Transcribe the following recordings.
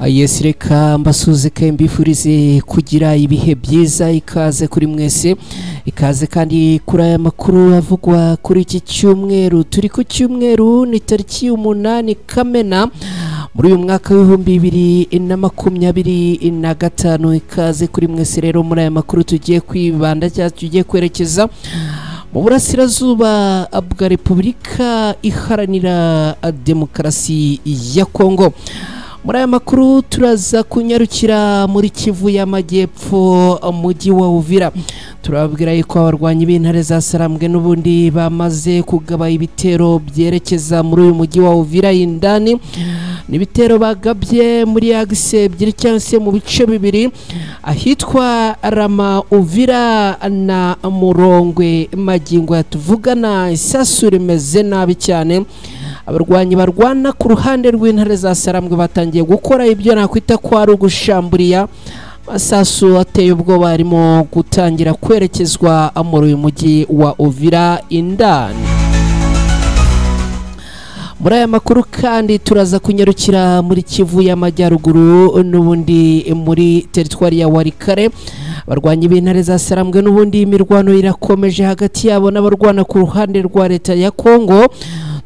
Yes, reka mbasuze ke mbifurize kugira ibihe byiza. Ikaze kuri mwese, ikaze kandi kuri aya makuru avugwa kuri iki cyumweru. Turi ku cyumweru, ni tariki 8 Kamena muri uyu mwaka w'ibihumbi 2025. Ikaze kuri mwese rero muri aya makuru tugiye kwibanda cyangwa tugiye kwerekeza mu burasirazuba bwa Repubulika Iharanira Demokarasi ya Kongo. Muri aya makuru turaza kunyarukira muri Kivu y'Amajyepfo, mujyi wa Uvira. Turababwira yuko abarwanyi b'intare za Sarambwe n'ubundi bamaze kugaba ibitero byerekeza muri uyu mujyi wa Uvira indani. N'ibitero bagabye muri axe ebyiri cyangwa se mu bice bibiri, ahitwa Rama Uvira na Murongwe. Magingo tuvugana isasu rimeze nabi cyane. Abarwanyi barwana ku ruhande rw'intare za Sarambwe batangiye gukora ibyo nakwita ko ari ugushamburiya. Masasu ateye ubwoba arimo gutangira kwerekezwa muri uyu mujyi wa Uvira indani. Muri aya makuru kandi turaza kunyarukira muri Kivu y'Amajyaruguru n'ubundi muri teritwari ya Walikare. Abarwanyi b'intare za Sarambwe n'ubundi imirwano irakomeje hagati yabo n'abarwana ku ruhande rwa leta ya Kongo.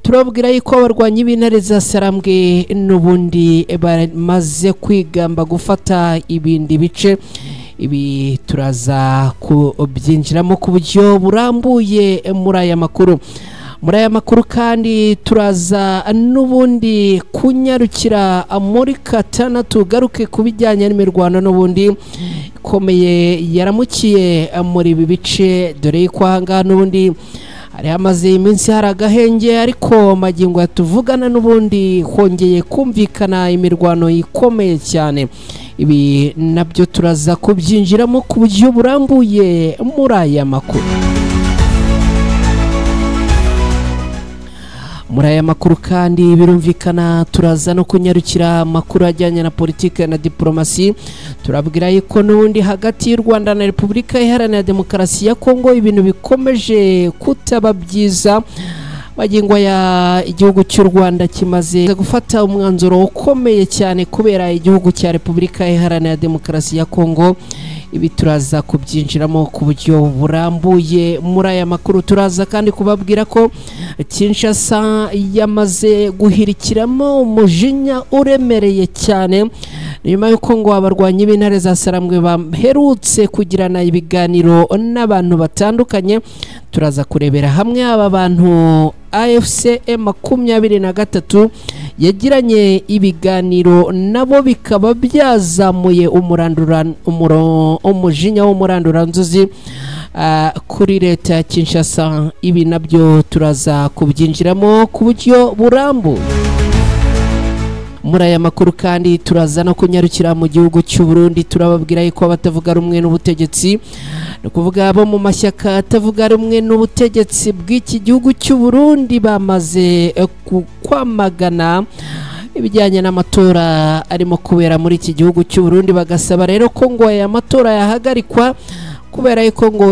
Turabwira yuko abarwanyi b'intare za Sarambwe n'ubundi bamaze kwigamba gufata ibindi bice. Ibi turaza kubyinjiramo ku buryo burambuye muri aya makuru. Muri aya makuru kandi turaza n'ubundi kunyarukira muri Katana, tugaruke kubijyanye n'imirwano n'ubundi ikomeye yaramukiye muri ibi bice, dore ko ahangaha n'ubundi hari hamaze iminsi hari agahenge, ariko magingo tuvugana n'ubundi hongeye kumvikana imirwano ikomeye cyane. Ibi nabyo turaza kubyinjiramo ku buryo burambuye muri aya makuru. Muri aya makuru kandi birumvikana turaza no kunyarukira amakuru ajyanye na politike na diplomasi. Turabwira yuko n'ubundi hagati y'u Rwanda na Repubulika Iharanira Demokarasi ya Kongo ibintu bikomeje kutaba byiza. Magingo ya igihugu cy'u Rwanda kimaze gufata umwanzuro ukomeye cyane kubera igihugu cya Repubulika Iharanira Demokarasi ya Kongo. Ibi turaza kubyinjiramo ku buryo burambuye muri aya makuru. Turaza kandi kubabwira ko Kinshasa yamaze guhirikiramo umujinya uremereye cyane nyuma y'uko ngo abarwanyi b'intare za Sarambwe baherutse kugirana ibiganiro n'abantu batandukanye. Turaza kurebera hamwe aba bantu AFC M23 yagiranye ibiganiro nabo bikaba byazamuye umujinya w'umuranduranzuzi kuri leta ya Kinshasa. Ibi nabyo turaza kubyinjiramo ku buryo burambuye. Muri aya makuru kandi turaza no kunyarukira mu gihugu cy'u Burundi. Turababwira yuko abatavuga rumwe n'ubutegetsi, ni ukuvuga abo mu mashyaka atavuga rumwe n'ubutegetsi bw'iki gihugu cy'u Burundi, bamaze kwamagana ibijyanye n'amatora arimo kubera muri iki gihugu cy'u Burundi, bagasaba rero ko ngo aya matora yahagarikwa kubera yuko ngo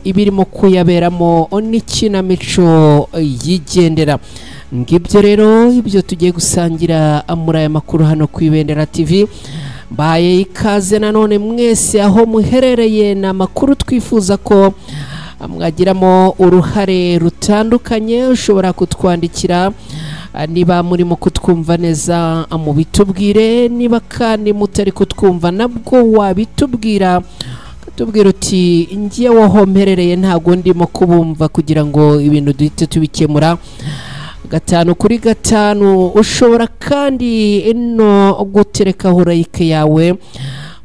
ibirimo kuyaberamo n'ikinamico yigendera. Ngibyo rero ibyo tugiye gusangira muri aya makuru hano ku Ibendera TV. Mbaye ikaze nanone mwese aho muherereye. Na makuru twifuza ko mwagiramo uruhare rutandukanye. Ushobora kutwandikira niba murimo kutwumva neza mubitubwire, niba kandi mutari kutwumva nabwo wabitubwira, tubwira uti ngiye waho mperereye ntago ndimo kubumva, kugira ngo ibintu duhite tubikemura 5 kuri 5. Ushobora kandi no guterekaho like yawe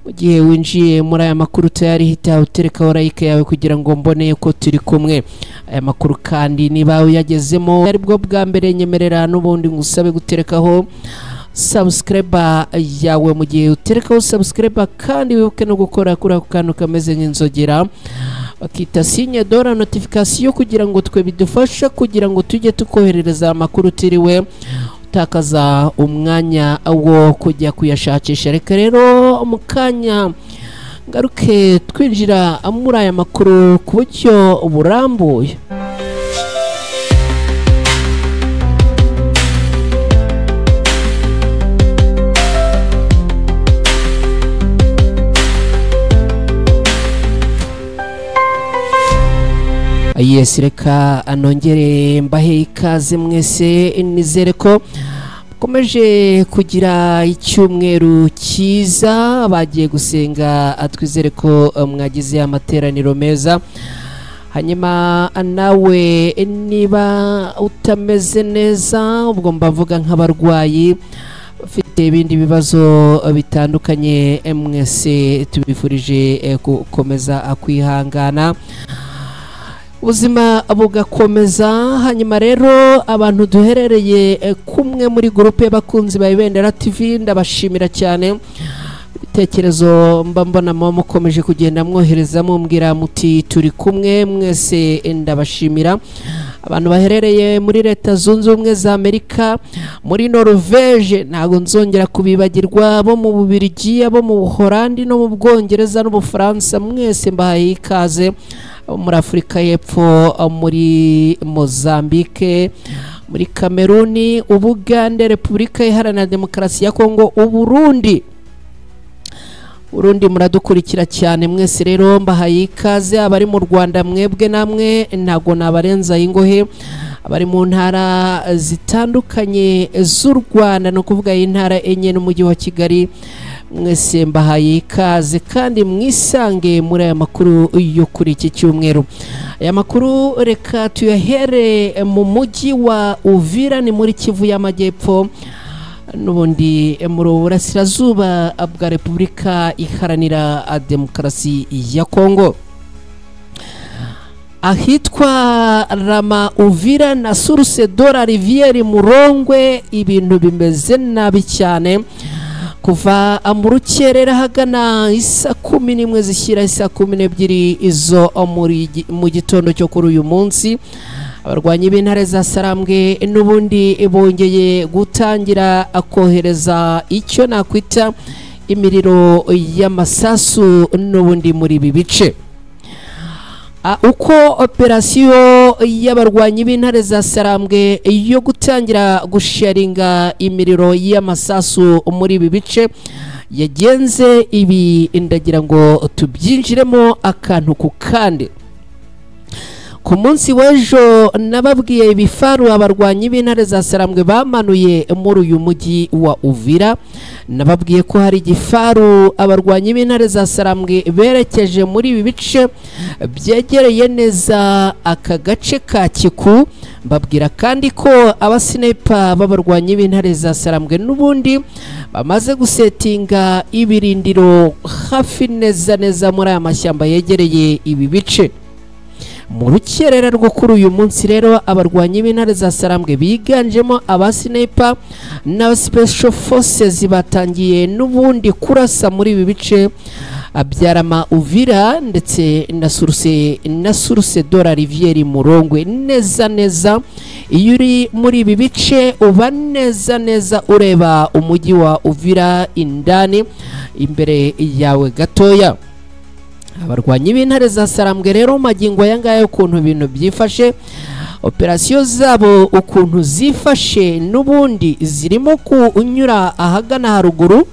mu gihe winjiye muri aya makuru tayari, hita uterekaho like yawe kugira ngo mbone ko turi kumwe. Aya makuru kandi niba uyagezemo ari bwo bwa mbere, nyemerera n'ubundi ngusabe guterekaho subscribe yawe. Mu gihe uterekaho subscribe kandi wibuke no gukora kuri ako kantu kameze nk'inzogera bakita signe dora notification, kugira ngo twe bidufasha kugira ngo tujye tukoherereza amakuru tiriwe utakaza umwanya wo kujya kuyashakisha. Reka rero mu kanya ngaruke twinjira muri aya makuru ku buryo burambuye. Yes, reka anongere mbahe ikaze mwese, nizere ko mukomeje kugira icyumweru cyiza. Bagiye gusenga, twizere ko mwagize amateraniro meza. Hanyuma nawe niba utameze neza, ubwo mbavuga nk'abarwayi bafite ibindi bibazo bitandukanye, mwese tubifurije gukomeza kwihangana, ubuzima bugakomeza. Hanyuma rero abantu duherereye kumwe muri groupe y'abakunzi ba Ibendera TV, ndabashimira cyane. Ibitekerezo mba mbona mukomeje kugenda mwohereza mumbwira muti turi kumwe, mwese ndabashimira. Abantu baherereye muri Leta Zunze Ubumwe za Amerika, muri Norvege, ntabwo nzongera kubibagirwa, bo mu Bubiligi, bo mu Buholandi no mu Bwongereza n'Ubufaransa, mwese mbahaye ikaze. Muri Afurika y'Epfo, muri Mozambique, muri Kameruni, Ubugande, Repubulika Iharanira Demokarasi ya Kongo, Uburundi Urundi muradukurikira cyane mwese rero mbahaye ikaze. Abari mu Rwanda mwebwe namwe ntago nabarenza ingohe. Abari mu ntara zitandukanye z'u Rwanda, no kuvuga intara enye n'umujyi wa Kigali, mwese mbahaye ikaze kandi mwisange muri aya makuru yo kuri iki cyumweru. Aya makuru reka tuyahere mu mujyi wa Uvira, ni muri Kivu y'Amajyepfo, n'ubundi muri burasirazuba bwa Repubulika Iharanira Demokarasi ya Kongo, ahitwa Rama Uvira na Source de la Rivière Murongwe. Ibintu bimeze nabi cyane kuva mu rukerera hagana isa 11 zishyira isa 12 izo mu gitondo cyo kuri uyu munsi. Abarwanyi b'intare za Sarambwe n'ubundi bongeye gutangira kohereza icyo nakwita imiriro y'amasasu n'ubundi muri ibi bice. Uko operasiyo y'abarwanyi b'intare za Sarambwe yo gutangira gusharinga imiriro y'amasasu muri ibi bice yagenze, ibi ndagira ngo tubyinjiremo akantu ku kandi. Ku munsi w'ejo nababwiye ibifaru abarwanyi b'intare za Sarambwe bamanuye muri uyu mujyi wa Uvira. Nababwiye ko hari igifaru abarwanyi b'intare za Sarambwe berekeje muri ibi bice byegereye neza aka gace ka Kiku. Mbabwira kandi ko abasinepa b'abarwanyi b'intare za Sarambwe n'ubundi bamaze gusetinga ibirindiro hafi neza neza muri aya mashyamba yegereye ibi bice. Mu rukerera rwo kuri uyu munsi rero abarwanyi b'intare za Sarambwe biganjemo abasinepa na special forces batangiye n'ubundi kurasa muri ibi bice Byarama Uvira ndetse na Source de la Rivière Murongwe. Neza neza iyo uri muri ibi bice uba neza neza ureba umujyi wa Uvira indani imbere yawe gatoya. Abarwanyi b'intare za Sarambwe rero magingo aya ngaya ukuntu ibintu byifashe, operasiyo zabo ukuntu zifashe n'ubundi zirimo kunyura ahagana haruguru,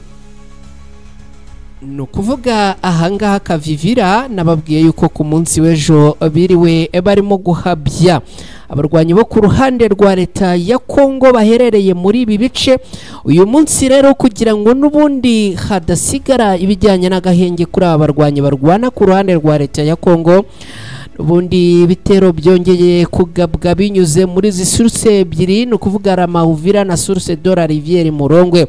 ni ukuvuga ahangaha Kavivira. Nababwiye yuko ku munsi w'ejo biriwe barimo guhabya abarwanyi bo ku ruhande rwa Leta ya Kongo baherereye muri ibi bice. Uyu munsi rero kugira ngo n'ubundi hadasigara ibijyanye n'agahenge kuri aba barwanyi barwana ku ruhande rwa Leta ya Kongo, ubundi bitero byongeye kugabwa binyuze muri izi source ebyiri, ni ukuvuga Rama Uvira na Source de la Rivière Murongwe.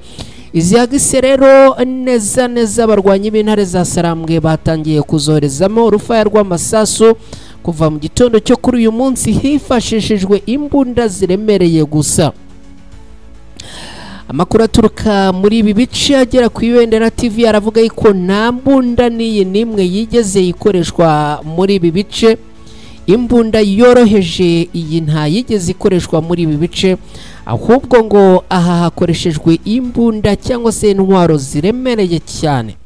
Izi hagise rero neza neza abarwanyi b'intare za Sarambwe batangiye kuzoherezamo urufaya rw'amasasu kuva mu gitondo cyo kuri uyu munsi hifashishijwe imbunda ziremereye gusa. Amakuru aturuka muri ibi bice agera ku Ibendera TV aravuga yuko nta mbunda n'iyi n'imwe yigeze ikoreshwa muri ibi bice. Imbunda yoroheje iyi nta yigeze ikoreshwa muri ibi bice, ahubwo ngo aha hakoreshejwe imbunda cyangwa se intwaro ziremereye cyane.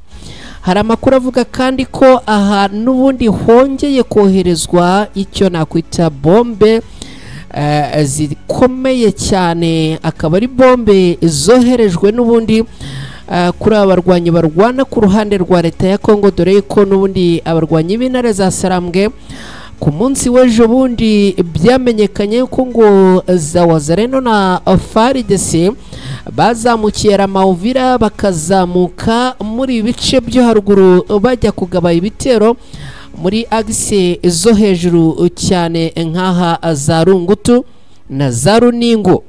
Hari amakuru avuga kandi ko aha n'ubundi hongeye koherezwa icyo nakwita bombe zikomeye cyane, akaba ari bombe zoherejwe n'ubundi kuri abarwanyi barwana ku ruhande rwa Leta ya Kongo, dore ko n'ubundi abarwanyi b'intare za Sarambwe Ku munsi w'ejo bundi byamenyekanye ko ngo za Wazalendo na FARDC bazamukiye Rama-Uvira, bakazamuka muri ibice byo haruguru bajya kugaba ibitero muri axe zo hejuru cyane nkaha za Rungutu na za Runingo.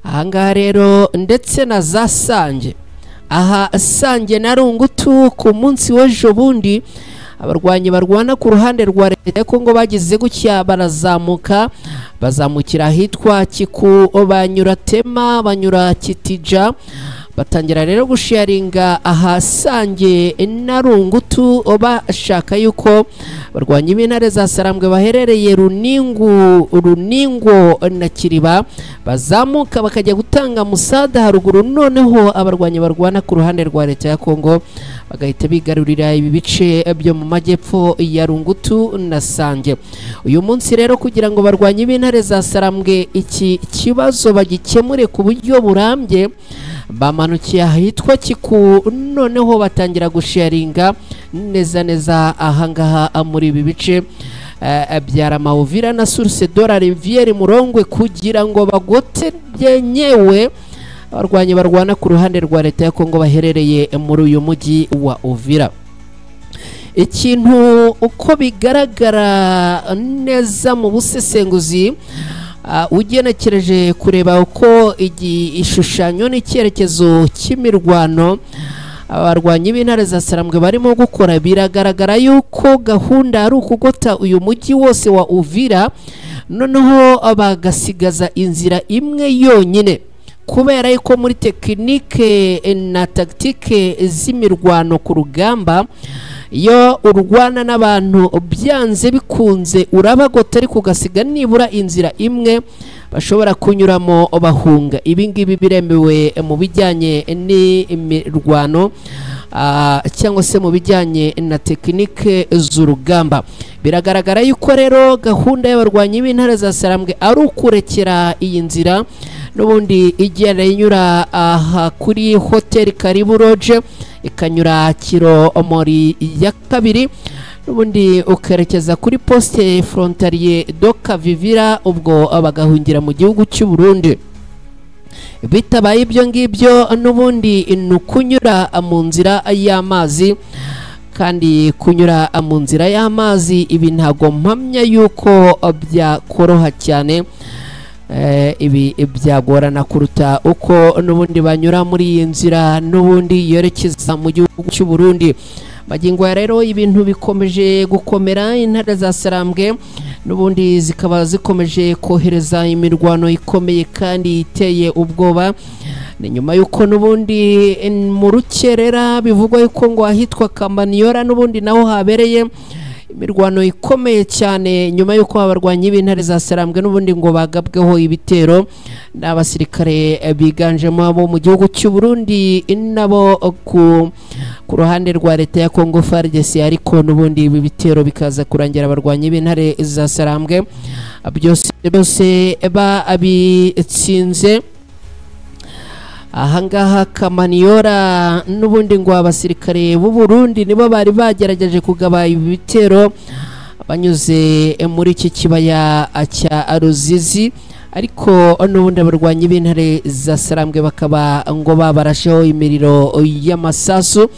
Ahangaha rero ndetse na za Sange, aha Sange na Rungutu ku munsi w'ejo bundi abarwanyi barwana ku ruhande rwa leta ya Kongo bagize gutya barazamuka, bazamukira ahitwa Kiku, banyura Tema, banyura Kitija, batangira rero gusharinga aha Sange na Rungutu, bashaka yuko barwanyi b'intare za Sarambwe baherereye Runingo na Kiriba bazamuka bakajya gutanga musada haruguru, noneho abarwanyi barwana ku ruhande rwa leta ya Kongo bagahita bigarurira ibi bice byo mu majyepfo ya Rungutu na Sange. Uyu munsi rero kugira ngo barwanyi b'intare za Sarambwe iki kibazo bagikemure ku buryo burambye, bamanukiye ahitwa Kiku, noneho batangira gusharinga neza neza ahangaha muri ibi bice bya Rama-Uvira na Source de la Rivière Murongwe, kugira ngo bagote byenyewe abarwanyi barwana ku ruhande rwa leta ya Kongo baherereye muri uyu mujyi wa Uvira. Ikintu uko bigaragara neza mu busesenguzi, ugenekereje kureba uko igishushanyo n'icyerekezo cy'imirwano abarwanyi b'intare za Sarambwe barimo gukora, biragaragara yuko gahunda ari ukugota uyu mujyi wose wa Uvira, noneho bagasigaza inzira imwe yonyine, kubera yuko muri tekinike na taktike z'imirwano ku rugamba, iyo urwana n'abantu byanze bikunze urabagota ariko ugasiga nibura inzira imwe bashobora kunyuramo bahunga. Ibi ngibi biremewe mu bijyanye n'imirwano cyangwa se mu bijyanye na tekinike z'urugamba. Biragaragara yuko rero gahunda y'abarwanyi b'intare za Sarambwe ari ukurekera iyi nzira n'ubundi igenda inyura aha kuri Hotel Karibu Lodge, ikanyura Kiromori ya kabiri, n'ubundi ukerekeza kuri poste frontalier do Kavivira, ubwo bagahungira mu gihugu cy'u Burundi. Bitabaye ibyo ngibyo n'ubundi ni ukunyura mu nzira y'amazi, kandi kunyura mu nzira y'amazi ibi ntago mpamya yuko byakoroha cyane, ibi byagorana kuruta uko n'ubundi banyura muri iyi nzira n'ubundi yerekeza mu gihugu cy'u Burundi. Magingo ya rero ibintu bikomeje gukomera, intare za Sarambwe n'ubundi zikaba zikomeje kohereza imirwano ikomeye kandi iteye ubwoba. Ni nyuma yuko n'ubundi mu rukerera bivugwa yuko ngo ahitwa Kamaniyora n'ubundi naho habereye imirwano ikomeye cyane, nyuma yuko abarwanyi b'intare za Sarambwe n'ubundi ngo bagabweho ibitero n'abasirikare biganjemo abo mu gihugu cy'u Burundi nabo ku ruhande rwa leta ya Kongo FARDC, ariko n'ubundi ibi bitero bikaza kurangira abarwanyi b'intare za Sarambwe byose byose babitsinze. Ahangaha Kamaniyora n'ubundi ngo abasirikare b'u Burundi nibo bari bagerageje kugaba ibitero banyuze muri iki kibaya cya Ruzizi, ariko n'ubundi abarwanyi b'intare za Sarambwe bakaba ngo babarasheho imiriro y'amasasu,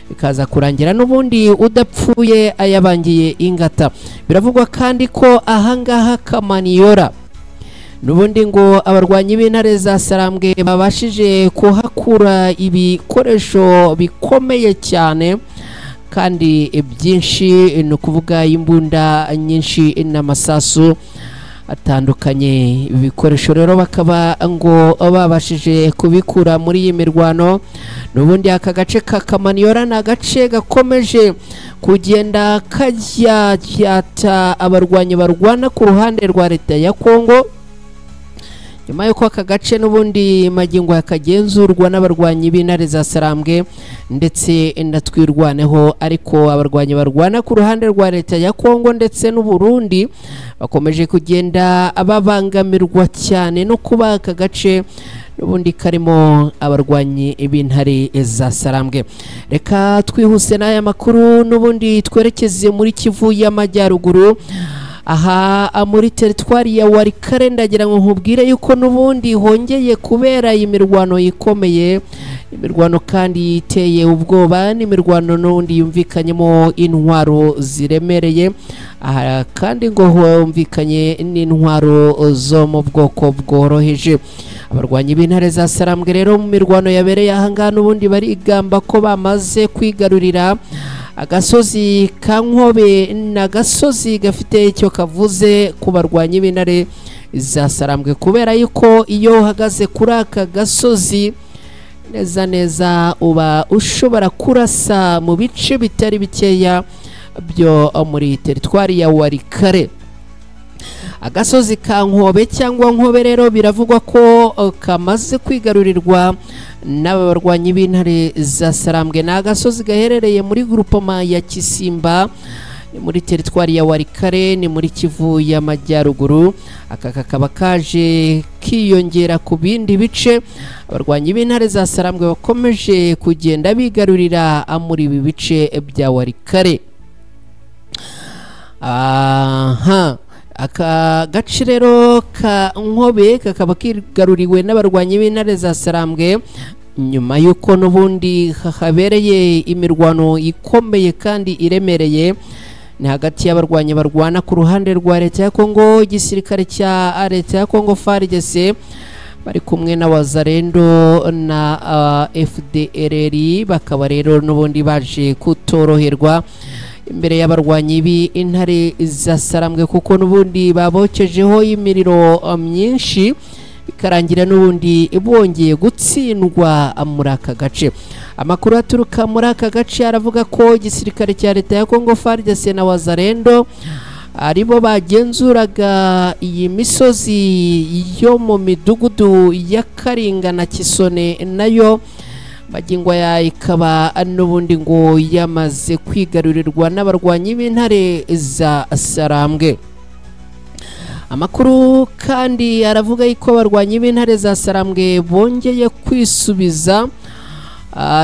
bikaza kurangira n'ubundi udapfuye ayabangiye ingata. Biravugwa kandi ko ahangaha Kamaniyora n'ubundi ngo abarwanyi b'intare za Sarambwe babashije kuhakura ibikoresho bikomeye cyane kandi byinshi, ni ukuvuga imbunda nyinshi n'amasasu atandukanye. Ibikoresho rero bakaba ngo babashije kubikura muri iyi mirwano. N'ubundi aka gace ka Kamaniyora ni agace gakomeje kugenda kajya abarwanyi barwana ku ruhande rwa leta ya Kongo, Nyuma y'uko aka gace n'ubundi magingo yakagenzurwa n'abarwanyi b'intare za Sarambwe ndetse na Twirwaneho, ariko abarwanyi barwana ku ruhande rwa leta ya Kongo ndetse n'u Burundi bakomeje kugenda babangamirwa cyane no kuba aka gace n'ubundi karimo abarwanyi b'intare za Sarambwe. Reka twihuse n'aya makuru n'ubundi twerekeze muri Kivu y'Amajyaruguru. Aha muri teritwari ya Walikare ndagira ngo nkubwire yuko n'ubundi hongeye kubera imirwano ikomeye, imirwano kandi iteye ubwoba, n'imirwano n'ubundi yumvikanyemo intwaro ziremereye. Aha kandi ngo humvikanye n'intwaro zo mu bwoko bworoheje. Abarwanyi b'intare za Sarambwe rero mu mirwano yabereye aha ngaha n'ubundi barigamba ko bamaze kwigarurira agasozi ka Nkobe, na gasozi gafite icyo kavuze ku barwanyi b'intare za Sarambwe, kubera yuko iyo uhagaze kuri aka gasozi neza neza uba ushobora kurasa mu bice bitari bikeya byo muri teritwari ya Walikare. Agasozi ka Nkobe cyangwa Nkobe rero biravugwa ko kamaze kwigarurirwa n'abarwanyi b'intare za Sarambwe. Ni agasozi gaherereye muri groupement ya Kisimba, ni muri teritwari ya Walikare, ni muri Kivu y'Amajyaruguru. Aka kakaba kaje kiyongera ku bindi bice abarwanyi b'intare za Sarambwe bakomeje kugenda bigarurira muri ibi bice bya Walikare. Aha aka gace rero ka Nkobe kakaba kigaruriwe n'abarwanyi b'intare za Sarambwe nyuma y'uko n'ubundi habereye imirwano ikomeye kandi iremereye. Ni hagati y'abarwanyi barwana ku ruhande rwa leta ya Kongo, igisirikare cya leta ya Kongo FARDC bari kumwe na Wazalendo na FDLR, bakaba rero n'ubundi baje kutoroherwa imbere y'abarwanyi b'intare za Sarambwe, kuko n'ubundi babokejeho imiriro myinshi bikarangira n'ubundi bongeye gutsindwa muri aka gace. Amakuru aturuka muri aka gace aravuga ko igisirikare cya leta ya Kongo FARDC na Wazalendo aribo bagenzuraga iyi misozi yo mu midugudu ya Karinga na Kisone, nayo magingo ya ikaba n'ubundi ngo yamaze kwigarurirwa n'abarwanyi b'intare za Sarambwe. Amakuru kandi aravuga yuko abarwanyi b'intare za Sarambwe bongeye kwisubiza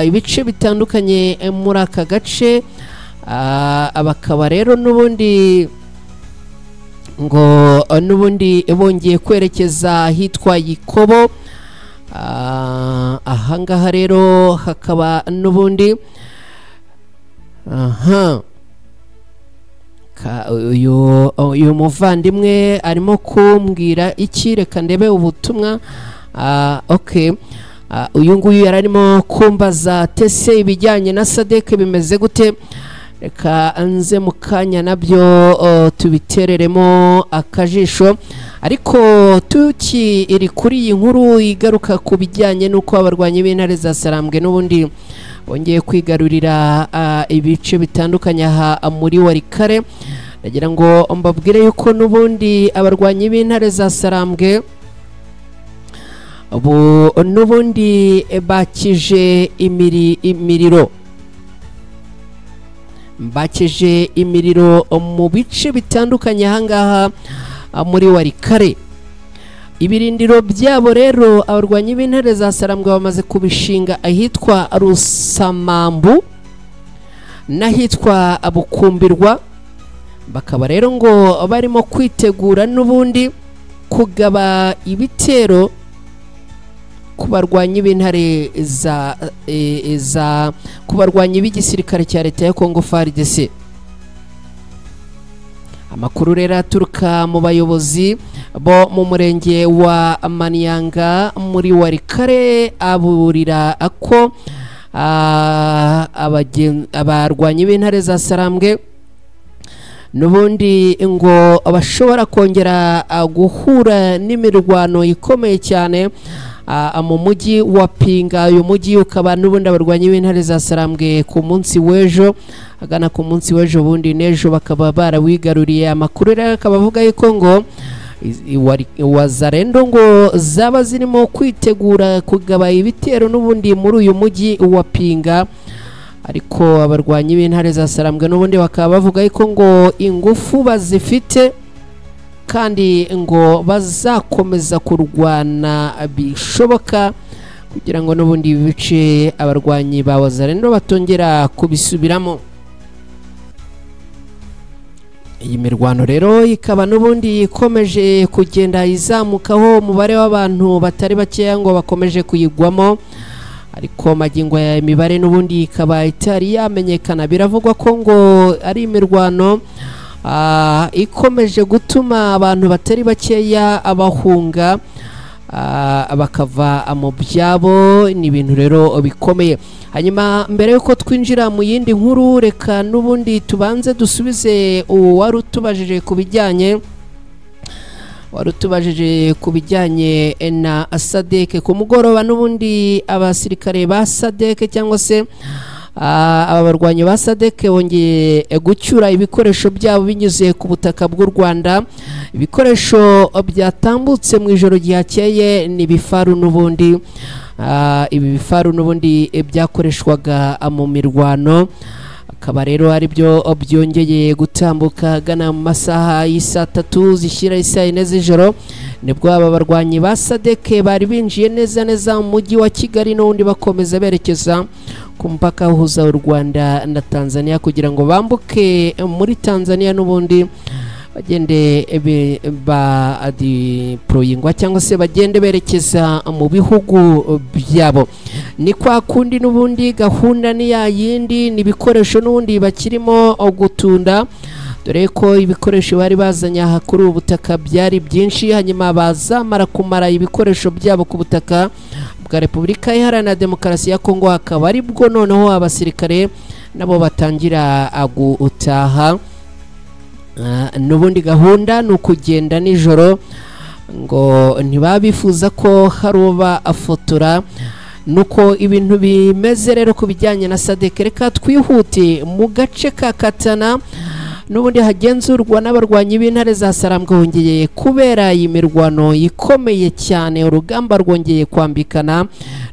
ibice bitandukanye muri aka gace. Abakaba rero n'ubundi ngo n'ubundi bongeye kwerekeza ahitwa Yikobo. Ahangaha rero hakaba n'ubundi uyu muvandimwe arimo kumbwira iki, reka ndebe ubutumwa. Okay, uyu nguyu yararimo kumbaza tese ibijyanye na SADC bimeze gute, reka nze mu kanya nabyo tubitereremo akajisho. Ariko tukiri kuri iyi nkuru igaruka ku bijyanye n'uko abarwanyi b'intare za Sarambwe n'ubundi bongeye kwigarurira ibice bitandukanye aha muri Walikare, ndagira ngo mbabwire yuko n'ubundi abarwanyi b'intare za Sarambwe ubu n'ubundi bakije imiriro, bakije imiriro mu bice bitandukanye ahangaha muri Walikare. Ibirindiro byabo rero abarwanyi b'intare za Sarambwe bamaze kubishinga ahitwa Rusamambu n'ahitwa Bukumbirwa, bakaba rero ngo barimo kwitegura n'ubundi kugaba ibitero ku barwanyi b'intare za ku barwanyi b'igisirikare cya leta ya Kongo FARDC. Amakuru rero aturuka mu bayobozi bo mu murenge wa Manianga muri Walikare aburira ko abarwanyi b'intare za Sarambwe n'ubundi ngo bashobora kongera guhura n'imirwano ikomeye cyane mu mujyi wa Pinga. Uyu mujyi ukaba n'ubundi abarwanyi b'intare za Sarambwe ku munsi w'ejo, agana ku munsi w'ejo bundi n'ejo bakaba barawigaruriye. Amakuru rero akaba avuga yuko ngo Wazalendo ngo zaba zirimo kwitegura kugaba ibitero n'ubundi muri uyu mujyi wa Pinga. Ariko abarwanyi b'intare za Sarambwe n'ubundi bakaba bavuga yuko ngo ingufu bazifite kandi ngo bazakomeza kurwana bishoboka kugira ngo n'ubundi bice abarwanyi ba Wazalendo batongera kubisubiramo. Iyi mirwano rero ikaba n'ubundi ikomeje kugenda izamukaho umubare w'abantu batari bakeya ngo bakomeje kuyigwamo, ariko magingo ya imibare n'ubundi ikaba itari yamenyekana. Biravugwa ko ngo ari imirwano ikomeje gutuma abantu batari bakeya abahunga bakava mu byabo. Ni ibintu rero bikomeye. Hanyuma mbere yuko twinjira mu yindi nkuru, reka n'ubundi tubanze dusubize uwari utubajije ku bijyanye na SADC. Ku mugoroba n'ubundi abasirikare ba SADC cyangwa se aba barwanyi ba SADC bongeye gucyura ibikoresho byabo binyuze ku butaka bw'u Rwanda. Ibikoresho byatambutse mu ijoro ryakeye ni bifaru n'ubundi. Ibi bifaru n'ubundi byakoreshwaga mu mirwano, akaba rero ari byo byongeye gutambuka gana mu masaha y'isa 3 zishyira isa 4 z'ijoro. Nibwo aba barwanyi ba SADC bari binjiye neza neza mu mujyi wa Kigali n'ubundi bakomeza berekeza ku mupaka uhuza u Rwanda na Tanzania kugira ngo bambuke muri Tanzania n'ubundi bagende badeployingwa cyangwa se bagende berekeza mu bihugu byabo. Ni kwa kundi n'ubundi gahunda ni ya yindi, ni ibikoresho n'ubundi bakirimo gutunda, dore ko ibikoresho bari bazanye aha kuri ubu butaka byari byinshi. Hanyuma bazamara kumara ibikoresho byabo ku butaka bwa Repubulika Iharanira Demokarasi ya Kongo, akaba ari bwo noneho abasirikare nabo batangira gutaha. N'ubundi gahunda ni ukugenda nijoro, ngo ntibabifuza ko hari uba afotora. Nuko ibintu bimeze rero ku bijyanye na SADC. Reka twihute mu gace ka Katana n'ubundi hagenzurwa n'abarwanyi b'intare za Sarambwe hongeye kubera iyi mirwano ikomeye cyane. Urugamba rwongeye kwambikana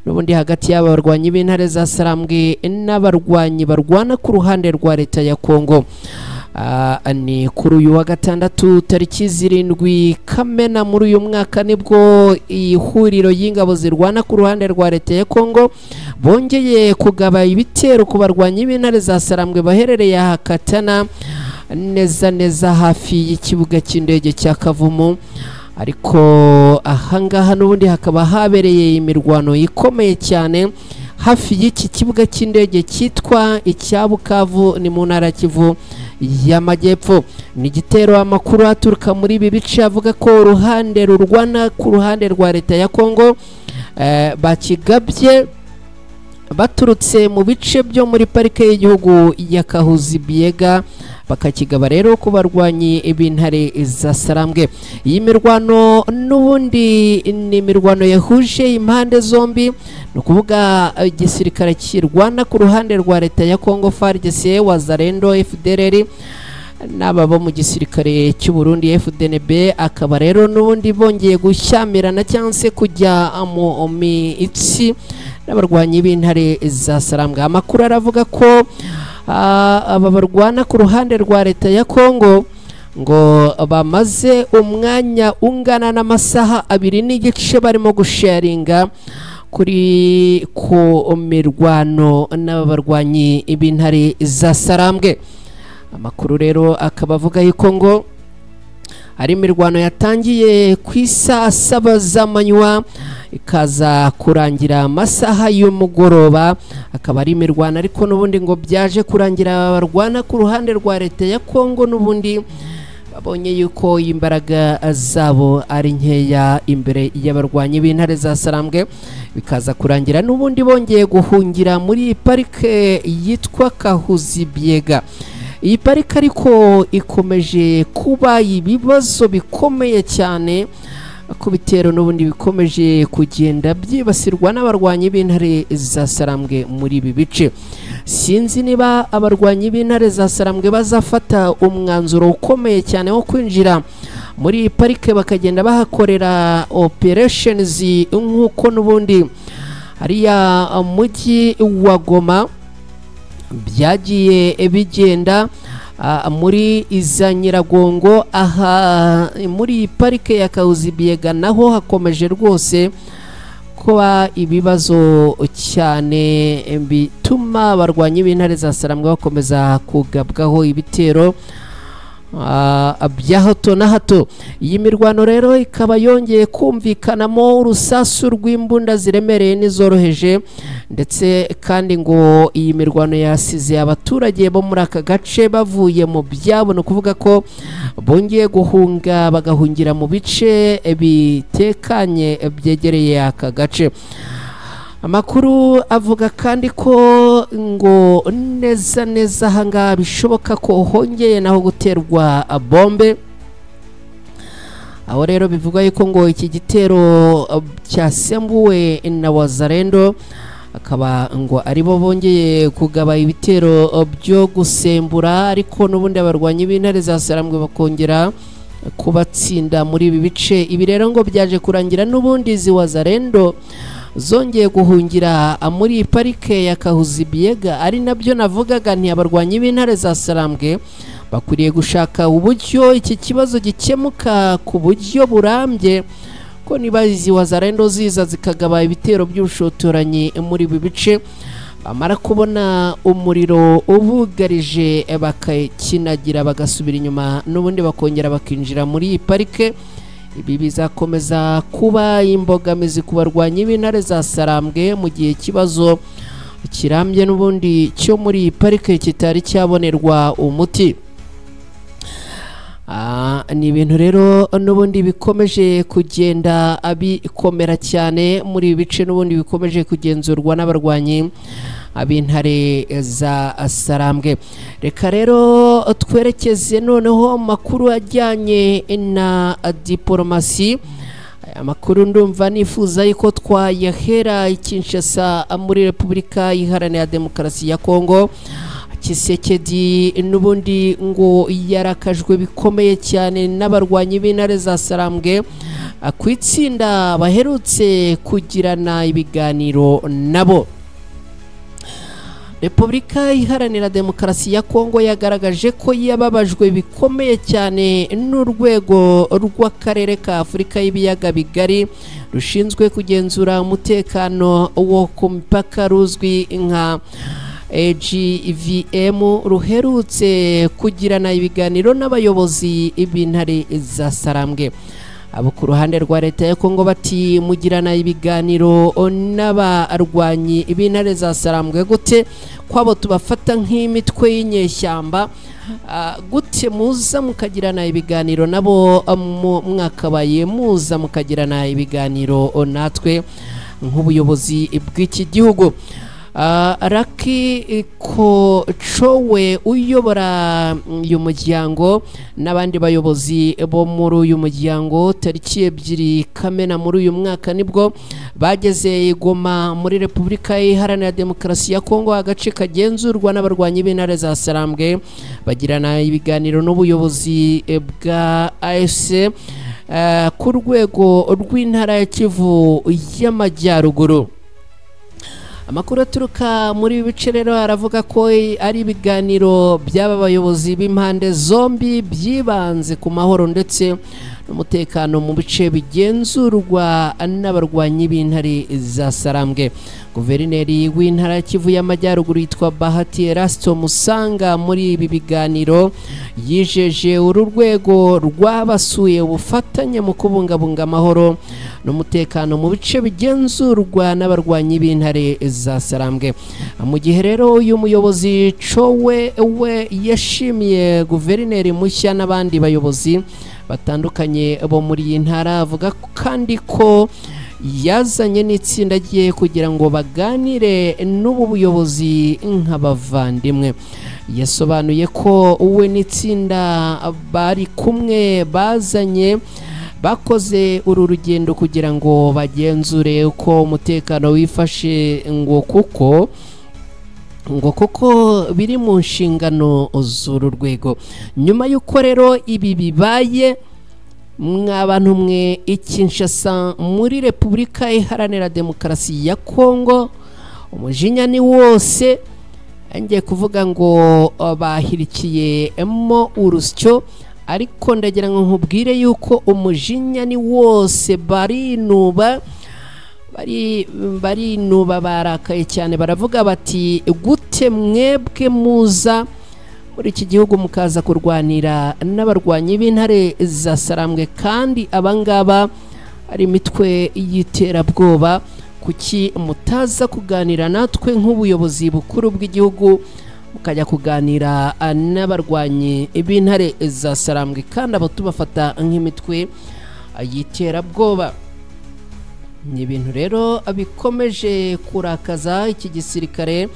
n'ubundi hagati y'abarwanyi b'intare za Sarambwe n'abarwanyi barwana ku ruhande rwa leta ya Kongo. Ni kuri uyu wa gatandatu tariki 7 Kamena muri uyu mwaka nibwo ihuriro y'ingabo zirwana ku ruhande rwa leta ya Kongo bongeye kugaba ibitero ku barwanyi b'intare za Sarambwe baherereye aha Katana neza neza hafi y'ikibuga cy'indege cya Kavumu. Ariko ahangaha n'ubundi hakaba habereye imirwano ikomeye cyane hafi y'iki kibuga cy'indege cyitwa icya Bukavu, ni mu ntara Kivu y'Amajyepfo. Ni igitero amakuru aturuka muri ibi bice avuga ko uruhande rurwana ku ruhande rwa leta ya Kongo bakigabye baturutse mu bice byo muri parike y'igihugu ya Kahuzi Biega, bakakigaba rero ku barwanyi b'intare za Sarambwe. Iyi mirwano n'ubundi ni imirwano yahuje impande zombi, ni ukuvuga igisirikare kirwana ku ruhande rwa leta ya Kongo FARDC, Wazalendo, FDLR n'aba bo mu gisirikare cy'u Burundi FDNB, akaba rero n'ubundi bongeye gushyamirana cyangwa se kujya mu mitsi n'abarwanyi b'intare za Sarambwe. Amakuru aravuga ko aba barwana ku ruhande rwa leta ya Kongo ngo bamaze umwanya ungana n'amasaha 2.5 barimo gusharinga kuri ku mirwano n'aba barwanyi b'intare za Sarambwe. Amakuru rero akaba avuga yuko ngo ari imirwano yatangiye ku isaha 7 z'amanywa ikaza kurangira amasaha y'umugoroba, akaba ari imirwano ariko n'ubundi ngo byaje kurangira barwana ku ruhande rwa leta ya Kongo n'ubundi babonye yuko imbaraga zabo ari nkeya imbere y'abarwanyi b'intare za Sarambwe, bikaza kurangira n'ubundi bongeye guhungira muri parike yitwa Kahuzi Biega. Iyi parike ariko ikomeje kuba ibibazo bikomeye cyane ku bitero n'ubundi bikomeje kugenda byibasirwa n'abarwanyi b'intare za Sarambwe muri ibi bice. Sinzi niba abarwanyi b'intare za Sarambwe bazafata umwanzuro ukomeye cyane wo kwinjira muri parike bakagenda bahakorera operations nk'uko n'ubundi hariya mujyi wa Goma byagiye bigenda muri iza Nyiragongo. Aha muri parike ya Kahuzi-Biega naho hakomeje rwose kuba ibibazo cyane bituma abarwanyi b'intare za Sarambwe bakomeza kugabwaho ibitero bya hato na hato. Iyi mirwano rero ikaba yongeye kumvikanamo urusasu rw'imbunda ziremereye n'izoroheje, ndetse kandi ngo iyi mirwano yasize abaturage bo muri aka gace bavuye mu byabo, ni ukuvuga ko bongeye guhunga bagahungira mu bice bitekanye byegereye aka gace. Amakuru avuga kandi ko ngo neza neza ahangaha bishoboka ko hongeye naho guterwa bombe, aho rero bivugwa yuko ngo iki gitero cyasembuwe na Wazalendo, akaba ngo aribo bongeye kugaba ibitero byo gusembura, ariko n'ubundi abarwanyi b'intare za Sarambwe bakongera kubatsinda muri ibi bice. Ibi rero ngo byaje kurangira n'ubundi izi Wazalendo zongeye guhungira muri parike ya Kahuzi-Biega, ari nabyo navugaga nti abarwanyi b'intare za Sarambwe bakwiriye gushaka uburyo iki kibazo gikemuka ku buryo burambye, ko niba izi Wazalendo ziza zikagaba ibitero by'ubushotoranyi muri ibi bice, bamara kubona umuriro ubugarije bakakinagira bagasubira inyuma n'ubundi bakongera bakinjira muri iyi parike. Ibi bizakomeza kuba imbogamizi ku barwanyi b'intare za Sarambwe mu gihe ikibazo kirambye n'ubundi cyo muri iyi parike kitari cyabonerwa umuti. Ni ibintu rero n'ubundi bikomeje kugenda bikomera cyane muri ibi bice, n'ubundi bikomeje kugenzurwa n'abarwanyi ab'intare za Sarambwe. Reka rero twerekeze noneho makuru ajyanye na diplomasi. Aya makuru ndumva nifuza yuko twayahera i Kinshasa muri Repubulika Iharanira Demokarasi ya Kongo. Tshisekedi n'ubundi ngo yarakajwe bikomeye cyane n'abarwanyi b'intare za Sarambwe ku itsinda baherutse kugirana ibiganiro nabo. Repubulika Iharanira Demokarasi ya Kongo yagaragaje ko yababajwe bikomeye cyane n'urwego rw'akarere ka Afurika y'ibiyaga bigari rushinzwe kugenzura umutekano wo ku mipaka ruzwi nka AGVM, ruherutse kugirana ibiganiro n'abayobozi b'intare za Sarambwe. Abo ku ruhande rwa leta ya Kongo bati mugirana ibiganiro n'abarwanyi b'intare za Sarambwe gute, kwabo tubafata nk'imitwe y'inyeshyamba, gute muza mukagirana ibiganiro nabo mwakabaye muza mukagirana ibiganiro natwe nk'ubuyobozi bw'iki gihugu. Raki Kocowe uyobora uyu muryango n'abandi bayobozi bo muri uyu muryango, tariki 2 Kamena muri uyu mwaka nibwo bageze i Goma muri Repubulika Iharanira Demokarasi ya Kongo, agace kagenzurwa n'abarwanyi b'intare za Sarambwe, bagirana ibiganiro n'ubuyobozi bwa AFC ku rwego rw'intara ya Kivu y'Amajyaruguru. Amakuru aturuka muri ibi bice rero aravuga ko ari ibiganiro by'aba bayobozi b'impande zombi byibanze ku mahoro ndetse n'umutekano mu bice bigenzurwa n'abarwanyi b'intare za Sarambwe. Guverineri w'intara ya Kivu y'Amajyaruguru yitwa Bahati Erasto Musanga muri ibi biganiro yijeje uru rwego rwabasuye ubufatanye mu kubungabunga amahoro n'umutekano mu bice bigenzurwa n'abarwanyi b'intare za Sarambwe. Mu gihe rero uyu muyobozi Cowe we yashimiye guverineri mushya n'abandi bayobozi batandukanye bo muri iyi ntara, avuga kandi ko yazanye n'itsinda agiye kugira ngo baganire n'ubu buyobozi nk'abavandimwe. Yasobanuye ko we n'itsinda bari kumwe bazanye bakoze uru rugendo kugira ngo bagenzure uko umutekano wifashe, ngo kuko biri mu nshingano z'uru rwego. Nyuma y'uko rero ibi bibaye, Mwabantu mwe, Kinshasa muri Repubulika Iharanira Demokarasi ya Kongo umujinya ni wose. Ngiye kuvuga ngo bahirikiyemo urusyo, ariko ndagira ngo nkubwire yuko umujinya ni wose. Barinuba, barinuba, barakaye cyane. Baravuga bati: "Gute mwebwe muza muri iki gihugu mukaza kurwanira n'abarwanyi b'intare za Sarambwe, kandi abangaba ari imitwe y'iterabwoba? Kuki mutaza kuganira natwe nk'ubuyobozi bukuru bw'igihugu, mukajya kuganira n'abarwanyi b'intare za Sarambwe, kandi abo tubafata nk'imitwe y'iterabwoba?" Ni ibintu rero bikomeje kurakaza iki gisirikare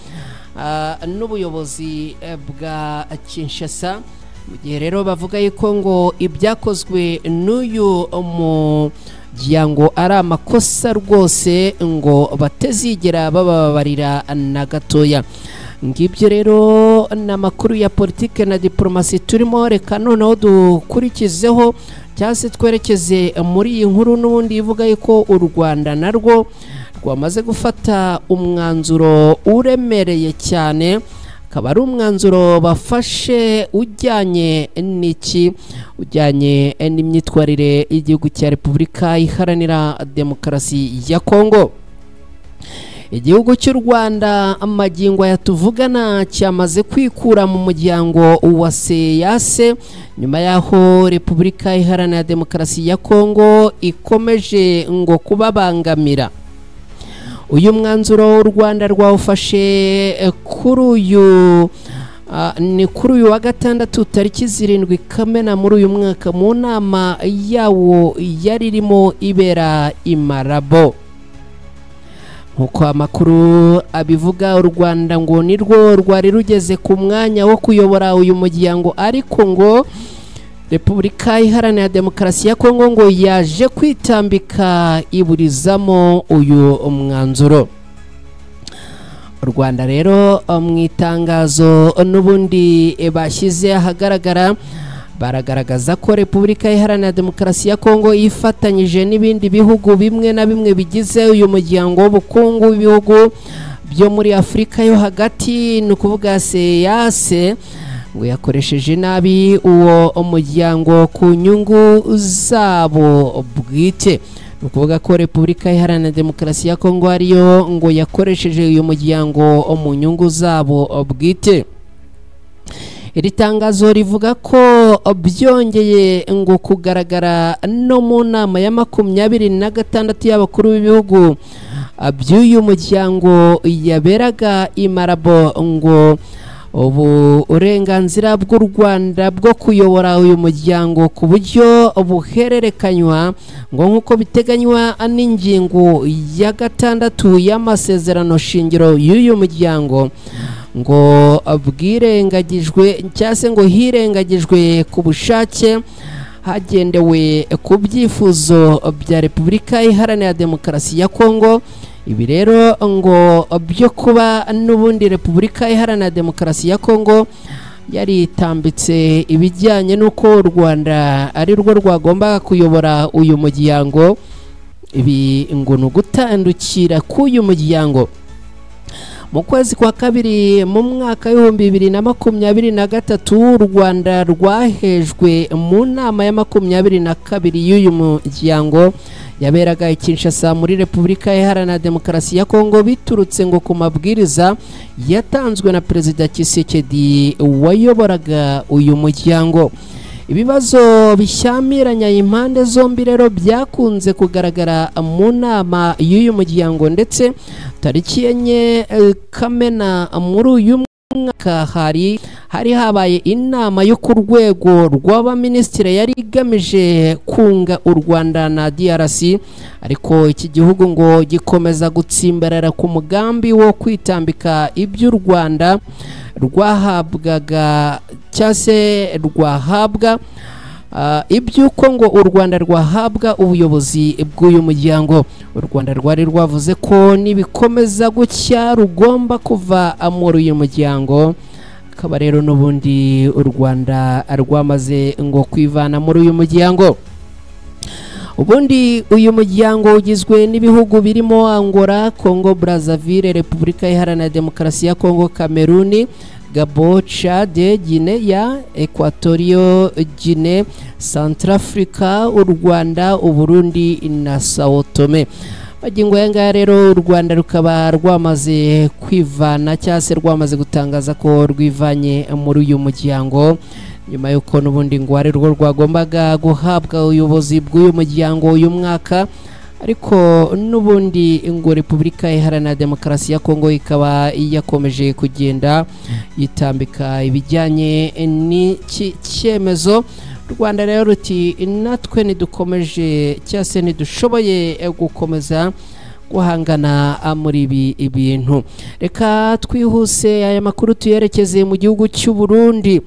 n'ubuyobozi bwa Kinshasa, mu gihe rero bavuga yuko ngo ibyakozwe n'uyu muryango ari amakosa rwose, ngo batazigera bababarira na gatoya. Ngibyo rero ni amakuru ya politike na diporomasi turimo. Reka noneho dukurikizeho cyangwa se twerekeze muri iyi nkuru n'ubundi ivuga yuko u Rwanda narwo rwamaze gufata umwanzuro uremereye cyane, akaba ari umwanzuro bafashe ujyanye n'iki? Ujyanye n'imyitwarire y'igihugu cya Repubulika Iharanira Demokarasi ya Kongo. Igihugu cy'u Rwanda amagingo aya tuvugana cyamaze kwikura mu muryango wa SEAC, nyuma y'aho Repubulika Iharanira Demokarasi ya Kongo ikomeje ngo kubabangamira. Uyu mwanzuro u Rwanda rwawufashe kuri uyu ni kuri uyu wa gatandatu, tariki 7 Kamena muri uyu mwaka, mu nama yawo yari irimo ibera i Malabo. Nk'uko amakuru abivuga, u Rwanda ngo nirwo rwari rugeze ku mwanya wo kuyobora uyu muryango, ariko ngo Repubulika Iharanira Demokarasi ya Kongo ngo yaje kwitambika iburizamo uyu mwanzuro. U Rwanda rero, mu itangazo n'ubundi bashyize ahagaragara, baragaragaza ko Repubulika Iharanira Demokarasi ya Kongo ifatanyije n'ibindi bihugu bimwe na bimwe bigize uyu muryango w'ubukungu w'ibihugu byo muri Afurika yo hagati, ni ukuvuga SEAC, ngo yakoresheje nabi uwo muryango ku nyungu zabo bwite. Ni ukuvuga ko Repubulika Iharanira Demokarasi ya Kongo ariyo ngo yakoresheje uyu muryango mu nyungu zabo bwite. Iri tangazo rivuga ko byongeye ngo kugaragara no mu nama ya 26 y'abakuru b'ibihugu by'uyu muryango yaberaga i Malabo, ngo ubu uburenganzira bw'u Rwanda bwo kuyobora uyu muryango ku buryo buhererekanywa, ngo nk'uko biteganywa n'ingingo ya 6 y'amasezerano shingiro y'uyu muryango, ngo bwirengagijwe cyangwa se ngo hirengagijwe ku bushake hagendewe ku byifuzo bya Repubulika Iharanira Demokarasi ya Kongo. Ibi rero ngo byo kuba n'ubundi Repubulika Iharanira Demokarasi ya Kongo yaritambitse ibijyanye n'uko u Rwanda ari rwo rwagombaga kuyobora uyu muryango, ibi ngo ni ugutandukira k'uyu muryango. Mu kwezi kwa kabiri mu mwaka w'2023, u Rwanda rwahejwe mu nama ya 22 y'uyu muryango yaberaga i Kinshasa muri Repubulika Iharanira Demokarasi ya Kongo, biturutse ngo ku mabwiriza yatanzwe na Perezida Tshisekedi wayoboraga uyu muryango. Ibibazo bishyamiranya impande zombi rero byakunze kugaragara mu nama y'uyu muryango, ndetse tariki 4 Kamena muri uyu mwaka hari habaye inama yo ku rwego rw'abaminisitiri yari igamije kunga u Rwanda na DRC, ariko iki gihugu ngo gikomeza gutsimbarara ku mugambi wo kwitambika iby'u Rwanda rwahabwaga cyangwa se rwahabwa iby'uko ngo u Rwanda rwahabwa ubuyobozi bw'uyu muryango. U Rwanda rwari rwavuze ko nibikomeza gutya rugomba kuva muri uyu muryango, akaba rero n'ubundi u Rwanda rwamaze ngo kwivana muri uyu muryango. Ubundi uyu muryango ugizwe n'ibihugu birimo Angola, Congo Brazzaville, Repubulika Iharanira Demokarasi ya Congo, Cameroon, Gabon, Chad, Guinea, Equatorial Guinea, Centrafrica, u Rwanda, u Burundi na Sao Tome. Magingo aya ngaya rero u Rwanda rukaba rwamaze kwivana cyangwa se rwamaze gutangaza ko rwivanye muri uyu muryango, nyuma y'uko n'ubundi ngo ari rwo rwagombaga guhabwa ubuyobozi bw'uyu muryango uyu mwaka, ariko n'ubundi ngo Repubulika Iharanira Demokarasi ya Kongo ikaba yakomeje kugenda yitambika ibijyanye n'iki cyemezo. U Rwanda rero ruti natwe ntidukomeje cyangwa se ntidushoboye gukomeza guhangana muri ibi bintu. Reka twihuse aya makuru tuyerekeze mu gihugu cy'u Burundi.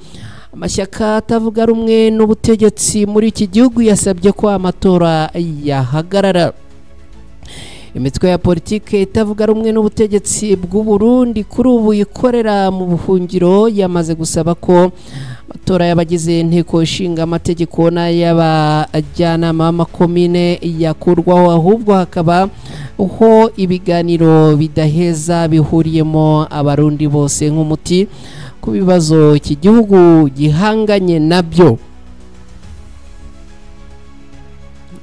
Amashyaka atavuga rumwe n'ubutegetsi muri iki gihugu yasabye ko amatora yahagarara. Imitwe ya politike itavuga rumwe n'ubutegetsi bw'u Burundi kuri ubu ikorera mu buhungiro yamaze gusaba ko amatora y'abagize inteko ishinga amategeko n'ay'abajyanama b'amakomine yakurwaho, ahubwo hakaba ho ibiganiro bidaheza bihuriyemo abarundi bose nk'umuti ku bibazo iki gihugu gihanganye nabyo.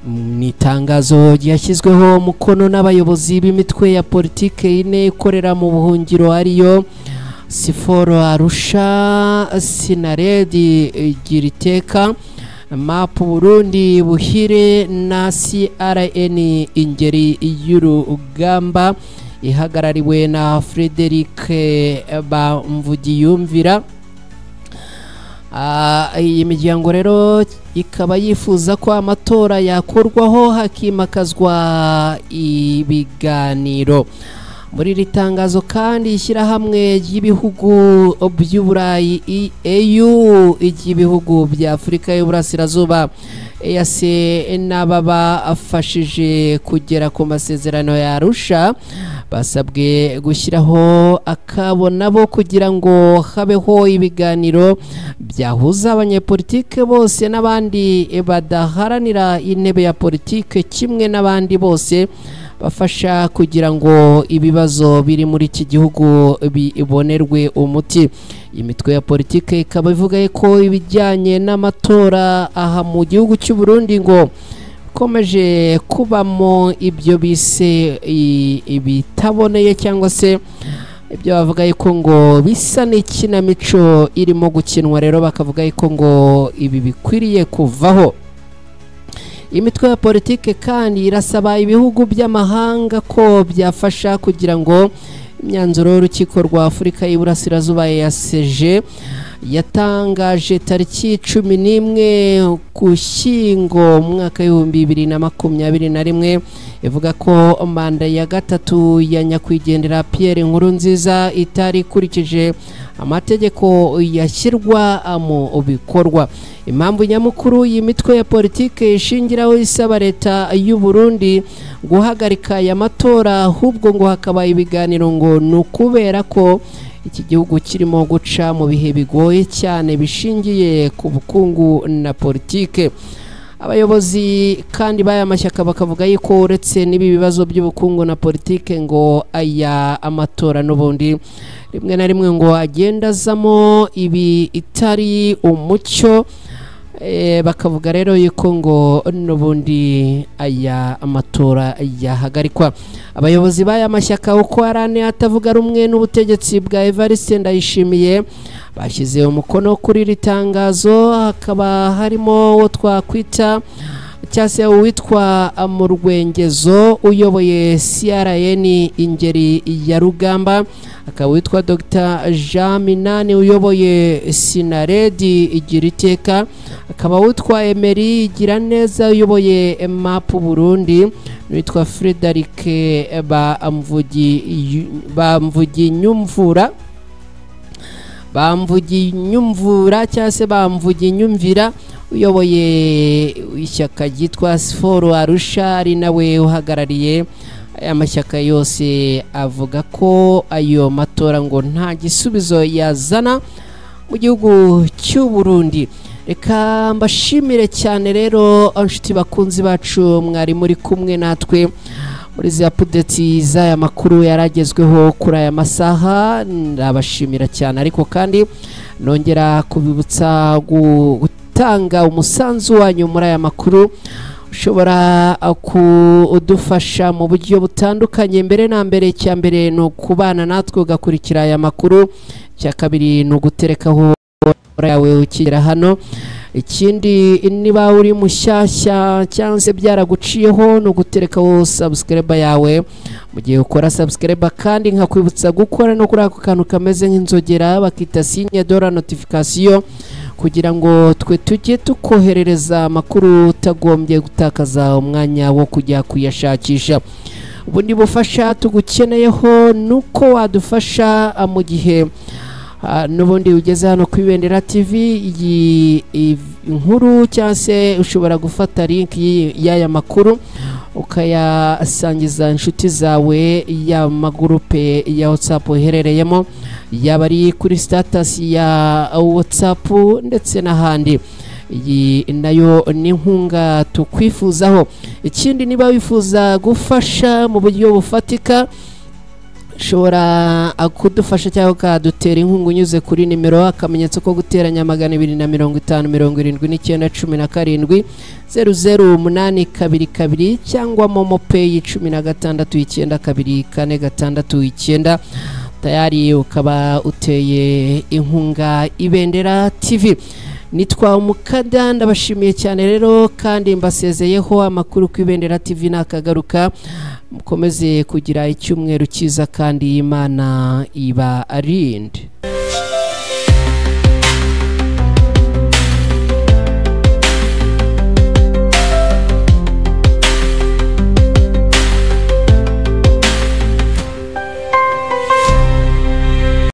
Ni itangazo ryashyizweho umukono n'abayobozi b'imitwe ya politike ine ikorera mu buhungiro ariyo Siforo Arusha, Sinaredi Giriteka, MAP Burundi Buhire na CRN Ingeri y'Urugamba ihagarariwe na Frederic Bamvugiyumvira. Iyi miryango rero ikaba yifuza ko amatora yakorwaho hakimakazwa ibiganiro. Muri iri tangazo kandi ishyirahamwe ry'ibihugu by'Uburayi EU, iry'ibihugu bya Afurika y'Uburasirazuba EAC n'ababafashije kugera ku masezerano ya Arusha basabwe gushyiraho akabo nabo kugira ngo habeho ibiganiro byahuza abanyepolitike bose n'abandi badaharanira intebe ya politike kimwe n'abandi bose bafasha kugira ngo ibibazo biri muri iki gihugu bibonerwe umuti. Imitwe ya politike ikaba ivuga ko ibijyanye n'amatora aha mu gihugu cy'u Burundi ngo komeje kubamo ibyo bise ibitaboneye cyangwa se ibyo bavuga yuko ngo bisa n'ikinamico irimo gukinwa, rero bakavuga yuko ngo ibi bikwiriye kuvaho. Imitwe ya politike kandi irasaba ibihugu by'amahanga ko byafasha kugira ngo imyanzuro y'urukiko rwa Afurika y'Iburasirazuba EACG yatangaje tariki 11 Ugushyingo mu mwaka 2021 ivuga ko manda ya gatatu ya nyakwigendera Pierre Nkurunziza itari ikurikije amategeko yashyirwa mu bikorwa. Impamvu nyamukuru y'imitwe ya politike ishingiraho isaba leta y'u Burundi guhagarika aya matora ahubwo ngo hakaba ibiganiro ngo ni ukubera ko iki gihugu kirimo guca mu bihe bigoye cyane bishingiye ku bukungu na politike. Abayobozi kandi b'aya mashyaka bakavuga yuko uretse n'ibi bibazo by'ubukungu na politike ngo aya amatora n'ubundi rimwe na rimwe ngo agenda azamo ibi itari umucyo. Bakavuga rero yuko ngo n'ubundi aya amatora yahagarikwa. Abayobozi b'aya mashyaka uko ari ane atavuga rumwe n'ubutegetsi bwa Evariste Ndayishimiye bashyize umukono kuri iri tangazo, hakaba harimo uwo twakwita cyangwa se uwitwa Murwengezo uyoboye CRN Ingeri ya Rugamba, akaba witwa Dr Jean Minani uyoboye Sinaredi Igiriteka, akaba witwa Emery Igiraneza uyoboye MAP Burundi, witwa Frederic Bamvuginyumvura cyangwa se Bamvuginyumvira uyoboye ishyaka ryitwa Siforo Arusha, ari nawe uhagarariye aya mashyaka yose, avuga ko ayo matora ngo nta gisubizo yazana mu gihugu cy'u Burundi. Reka mbashimire cyane rero inshuti bakunzi bacu mwari muri kumwe natwe muri izi updates z'aya makuru yaragezweho kuri aya masaha. Ndabashimira cyane, ariko kandi nongera kubibutsa gutanga umusanzu wanyu muri aya makuru. Ushobora kudufasha mu buryo butandukanye. Mbere na mbere, icya mbere ni ukubana natwe ugakurikira aya makuru. Icya kabiri ni uguterekaho yawe ukigera hano. Ikindi, niba uri mushyashya cyangwa se byaraguciyeho, ni uguterekaho subscribe yawe. Mu gihe ukora subscribe kandi, nkakwibutsa gukora no kuri ako kantu kameze nk'inzogera bakita signe de la notification, kugira ngo twe tujye tukoherereza amakuru utagombye gutakaza umwanya wo kujya kuyashakisha. Ubundi bufasha tugukeneyeho ni uko wadufasha mu gihe n'ubundi ugeze hano ku Ibendera TV iyi inkuru, cyangwa se ushobora gufata link y'aya makuru ukayasangiza inshuti zawe, y'amagurupe ya WhatsApp uherereyemo, yaba ari kuri status ya WhatsApp ndetse n'ahandi. Iyi nayo ni inkunga tukwifuzaho. Ikindi, niba wifuza gufasha mu buryo bufatika, ushobora kudufasha cyangwa ukadutera inkunga unyuze kuri nimero *250 79 17 00822, cyangwa MoMo Pay 16 92 4 6 9. Tayari ukaba uteye inkunga Ibendera TV. Nitwa Umukada, ndabashimiye cyane rero kandi mbasezeyeho. Amakuru ku Ibendera TV nakagaruka. Mukomeze kugira icyumweru cyiza kandi Imana iba arinde.